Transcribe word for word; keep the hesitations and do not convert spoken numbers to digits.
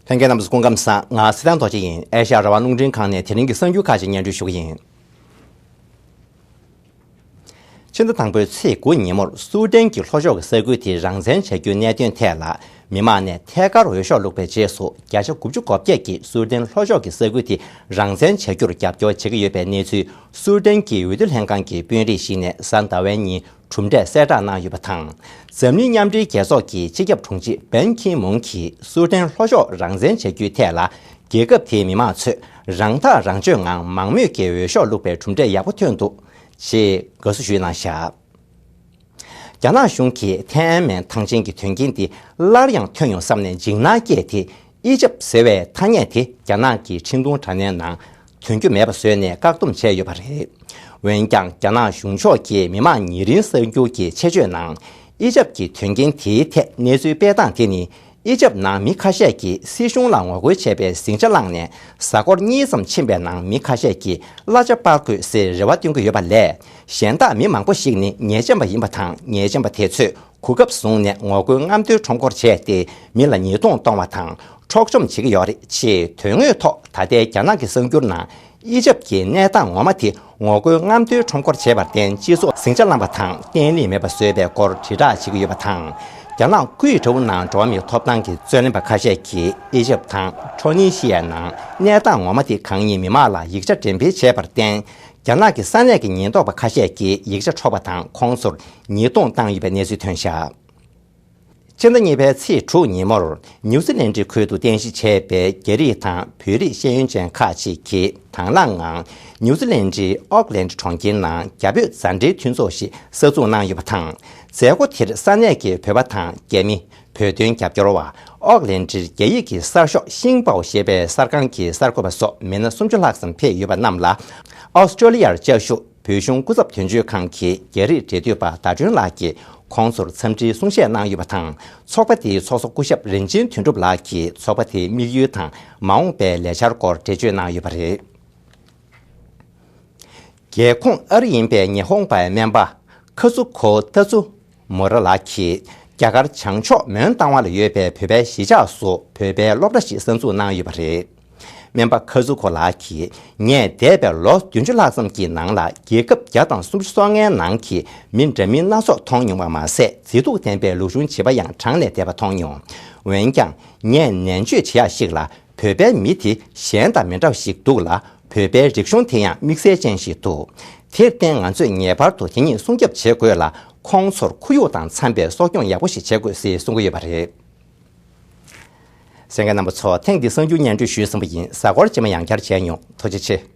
ལྷན་རྒྱས་རྣམ་པ་ཚོ་སྐུ་ཁམས་བཟང་། ང་སི་ཐན་རྡོ་རྗེ་ཡིན། ཨེ་ཤ་ཡ་རང་དབང་རླུང་འཕྲིན་ཁང་ནས་དེ་རིང་གི་གསར་འགྱུར་ཁག་ཅིག་སྙན་སྒྲོན་ཞུ་གི་ཡིན། ཕྱི་ཟླ་དང་པོའི་ཚེས་དགུ་ཉིན་མོར་སུའུ་ཏན་གྱི་ལྷོ་ཕྱོགས་ཀྱི་ས་ཁུལ་དེ་རང་བཙན་བྱ་རྒྱུའི་གནད་དོན་ཐད་ལ། མི་མང་ནས་ཐད་ཀར་འོས་ཤོག་བླུགས་པའི་རྗེས་སུ། བརྒྱ་ཆ་དགུ་བཅུ་གོ་བརྒྱད་ཀྱིས་སུའུ་ཏན་ལྷོ་ཕྱོགས་ཀྱི་ས་ཁུལ་དེ་རང་བཙན་བྱ་རྒྱུར་རྒྱབ་སྐྱོར་བྱེད་ཀྱི་ཡོད་པའི་གནས་ཚུལ། སུའུ་ཏན་གྱི་འོས་བསྡུ་ལྷན་ཁང་གི་དཔོན་རིགས་ཤིག་ནས་གཟའ་ཟླ་བའི་ཉིན་གྲུབ་འབྲས་གསལ་བསྒྲགས་གནང་ཡོད་པ་དང་། འཛམ་གླིང་མཉམ་འབྲེལ་རྒྱལ་ཚོགས་ཀྱི་སྤྱི་ཁྱབ་དྲུང་ཆེ་བན་ཁི་མུང་གིས་སུའུ་ཏན་ལྷོ་ཕྱོགས་རང་བཙན་བྱ་རྒྱུའི་ཐད་ལ། རྒྱལ་ཁབ་དེའི་མི་མང་ཚོས་རང་ཐག་རང་གཅོད་ངང་མང་མོས་ཀྱིས་འོས་ཤོག་བླུགས་པའི་གྲུབ་འབྲས་ཡག་པོ་ཐོན་འདུག་ཅེས་དགའ་བསུ་ཞུས་གནང་བཞག། རྒྱ་ནག་གཞུང་གིས་ཐེན་ཨན་མེན་ཐང་ཆེན་གྱི་དོན་རྐྱེན་དེ་སླར་ཡང་ཐོན་ཡོང་བསམ་ནས་འཇིགས་སྣང་སྐྱེས་ཏེ། ཨི་ཇབ་ཟེར་བའི་ཐ་སྙད་དེ་རྒྱ་ནག་གི་འཕྲིན་ཐུང་དྲ་བརྙན་ནང་ཐོན་རྒྱུ་མེད་པ་བཟོས་ནས་བཀག་སྡོམ་བྱས་ཡོད་པ་རེད། འོན་ཀྱང་། རྒྱ་ནག་གཞུང་ཕྱོགས་ཀྱིས་མི་མང་ཉེ་རིང་གསར་འགྱུར་གྱི་ཆེད་བརྗོད་ནང་། ཨི་ཇབ་ཀྱི་དོན་རྐྱེན་དེའི་ཐད་གནས་ཚུལ་སྤེལ་སྟངས་དེ་ནི། ཨི་ཇབ་ནང་མི་ཁ་ཤས་ཀྱིས་སྲིད་གཞུང་ལ་ངོ་རྒོལ་བྱས་པའི་ཟིང་ཆ་བསླངས་ནས། གཟའ་འཁོར་གཉིས་ཙམ་ཕྱིན་པའི་ནང་མི་ཁ་ཤས་ཀྱིས་གླ་ཆ་སྤར་དགོས་ཟེར་རེ་བ་བཏོན་གྱི་ཡོད་པ་ལས། གཞན་དག་མི་མང་པོ་ཞིག་ནི་ཉེས་ཅན་པ་ཡིན་པ་དང་། ཉེས་ཅན་པ་དེ་ཚོས་གོ་སྐབས་བཟུང་ནས་ངོ་རྒོལ་རྔམ་སྟོན་ཁྲོམ་སྐོར་བྱས་ཏེ། མི་ལ་ཉེས་རྡུང་གཏོང་བ་དང་འཕྲོག་བཅོམ་བྱེད་ཀྱི་ཡོད་རེད་ཅེས། དོན་དངོས་ཐོག་ད་ལྟའི་རྒྱ་ནག་གི་གསར་འགྱུར་ནང་། ཨི་ཇབ་ཀྱི་གནས་སྟངས་ངོ་མ་དེ་ངོ་རྒོལ་རྔམ་སྟོན་ཁྲོམ་སྐོར་བྱས་པར་བརྟེན། སྤྱི་ཚོགས་ཟིང་ཆ་བསླངས་པ་དང་བརྟན་ལྷིང་མེད་པ་བཟོས་པའི་སྐོར་དྲིལ་བསྒྲགས་བྱེད་ཀྱི་ཡོད་པ་དང་། རྒྱ་ནག་ཀུའེ་ཀྲོའུ་ནང་འགྲོ་བ་མིའི་ཐོབ་ཐང་གི་རྩོད་ལེན་པ་ཁ་ཤས་ཀྱིས་ཨི་ཇབ་དང་ཁྲོ་ནི་ཤི་ཡའི་ནང་གནས་སྟངས་ངོ་མ་དེ་གང་ཡིན་མི་མང་ལ་ཡིག་ཆ་འགྲེམས་སྤེལ་བྱས་པར་བརྟེན། རྒྱ་ནག་གི་ས་གནས་ཀྱི་ཉེན་རྟོག་པ་ཁ་ཤས་ཀྱིས་ཡིག་ཆ་འཕྲོག་པ་དང་། ཁོང་ཚོར་ཉེས་རྡུང་བཏང་ཡོད་པའི་གནས་ཚུལ་ཐོན་བཞག། ཕྱི་ཟླ་གཉིས་པའི་ཚེས་དྲུག་ཉིན་མོར། ནིའུ་ཛི་ལན་ཌི་ཁུལ་དུ་རྟེན་གཞི་བྱས་པའི་རྒྱ་རིགས་དང་བོད་རིགས་ཤེས་ཡོན་ཅན་ཁག་ཅིག་གིས་དང་བླངས་ངང་། ནིའུ་ཛི་ལན་ཌིའི་ཨོག་ལན་ཌི་གྲོང་ཁྱེར་ནང་རྒྱ་བོད་མཛའ་འབྲེལ་མཐུན་ཚོགས་ཤིག་གསར་འཛུགས་གནང་ཡོད་པ་དང་། མཛད་སྒོ་དེར་ས་གནས་ཀྱི་བོད་པ་དང་རྒྱ་མི། བོད་དོན་རྒྱབ་སྐྱོར་བ། ཨོག་ལན་ཌིར་རྒྱ་ཡིག་གི་གསར་ཤོག་ཤིང་པའོ་ཞེས་པའི་གསར་ཁང་གི་གསར་འགོད་པ་སོགས་མི་སྣ་སུམ་ཅུ་ལྷག་ཙམ་ཕེབས་ཡོད་པ་རྣམས་ལ། ཨོ་སི་ཀྲོ་ལི་ཡར་བཅའ་བཞུགས། བོད་གཞུང་སྐུ་ཚབ་དོན་གཅོད་ཁང་གི་རྒྱ་རིགས་འབྲེལ་མཐུད་པ་ཟླ་སྒྲོན་ལགས་ཀྱིས་ཁོང་ཚོར་འཚམས་འདྲིའི་གསུང་བཤད་གནང་ཡོད་པ་དང་། ཚོགས་པ་དེའི་ཚོགས་གཙོ་སྐུ་ཞབས་རིན་ཆེན་དོན་གྲུབ་ལགས་ཀྱིས་ཚོགས་པ་དེའི་དམིགས་ཡུལ་དང་མ་འོངས་པའི་ལས་འཆར་སྐོར་འགྲེལ་བརྗོད་གནང་ཡོད་པ་རེད། རྒྱལ་ཁོངས་ཨ་རི་ཡིན་པའི་ཉི་ཧོང་པའི་སྨན་པ་ཁ་ཙུ་ཁོ་ཏ་ཙུ་མུ་ར་ལགས་ཀྱིས་རྒྱ་གར་བྱང་ཕྱོགས་མོན་རྟ་དབང་ལ་ཡོད་པའི་བོད་པའི་གཞིས་ཆགས་སུ་བོད་པའི་སློབ་གྲྭ་ཞིག་གསར་འཛུགས་གནང་ཡོད་པ་རེད། སྨན་པ་ཁ་ཙུ་ཁོ་ལགས་ཀྱིས། ངས་འདས་པའི་ལོ་བདུན་ཅུ་ལྷག་ཙམ་གྱི་ནང་ལ་རྒྱལ་ཁབ་བརྒྱ་དང་སུམ་ཅུ་སོ་ལྔའི་ནང་གི་མི་འདྲ་མིན་སྣ་ཚོགས་མཐོང་མྱོང་བ་མ་ཟད། མཛེས་སྡུག་ལྡན་པའི་ལུག་གཞུང་བྱིས་པ་ཡང་གྲངས་ལས་འདས་པ་མཐོང་མྱོང་། འོན་ཀྱང་། ངས་ནན་བརྗོད་བྱེད་ཡག་ཞིག་ལ། བོད་པའི་མི་དེ་གཞན་དང་མི་འདྲ་བ་ཞིག་འདུག་ལ། བོད་པའི་རིག་གཞུང་དེ་ཡང་དམིགས་བསལ་ཅན་ཞིག་འདུག། དེར་བརྟེན། ང་ཚོས་ངེས་པར་དུ་དེ་ཉིད་སྲུང་སྐྱོབ་བྱེད་དགོས་ལ། ཁོང་ཚོར་ཁོར་ཡུག་དང་འཚམ་པའི་གསོ་སྐྱོང་ཡག་པོ་ཞིག་བྱེད་དགོས་ཞེས་གསུང་གི་ཡོད་པ་རེད། གསན་མཁན་རྣམ་པ་ཚོ། ཐེངས་འདིའི་གསར་འགྱུར་སྙན་སྒྲོན་ཞུས་ཟིན་པ་ཡིན། གཟའ་འཁོར་རྗེས་མ་ཡང་བསྐྱར་མཇལ་ཡོང་། ཐུགས་རྗེ་ཆེ།